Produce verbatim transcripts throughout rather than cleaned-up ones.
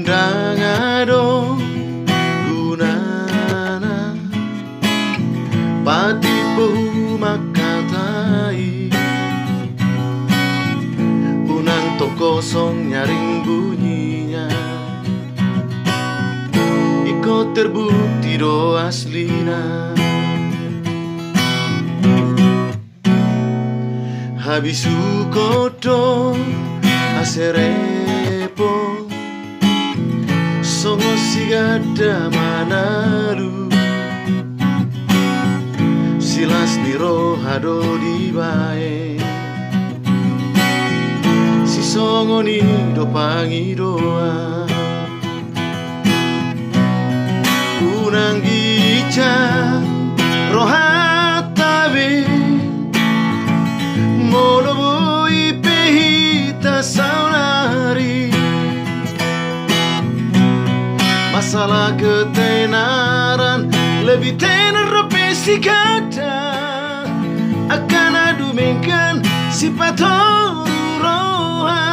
Ndang adong gunana patimbohu mangkatai, unang tong kosong nyaring bunyinya. Ingkon terbukti do aslina. Habisuhon do haserepon songon si ganda manalu. Silas ni roha do dibaen, sisongon i do pangidoan. Unang ginjang rohanta be molo boi pe hita saonari. Masalah ketenaran lebih tenar dope si ganda angka na dumenggan sipatoru roha.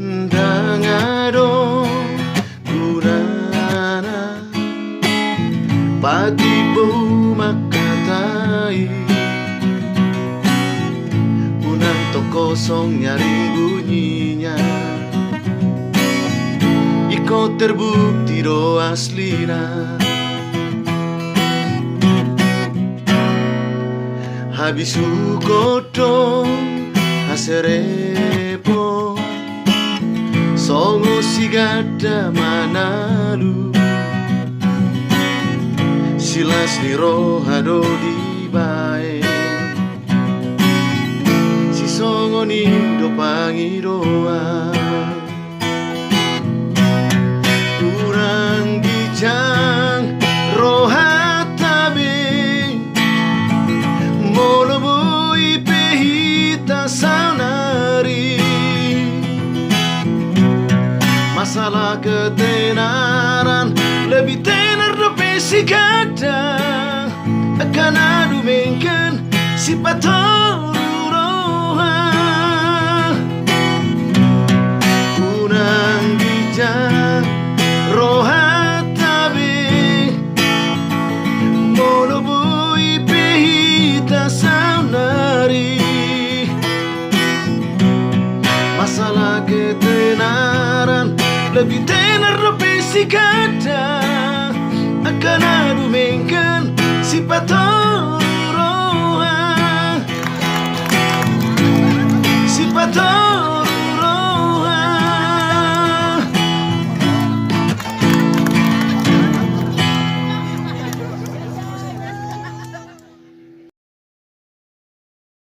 Ndang adong gunana patimbohu mangkatai, unang tong kosong nyaring bunyinya. Ingkon terbukti do aslina. Habisuhon do haserepon songon si ganda manalu. Silas ni roha do dibaen, sisongon i do pangidoan. Unang ginjang rohanta be molo boi pe hita saonari. Masalah ketenaran lebih tenar dope si ganda angka na dumenggan sipatoru roha. Unang ginjang rohanta be molo boi pe hita saonari. Masalah ketenaran lebih tenar dope si ganda angka na dumenggan sipatoru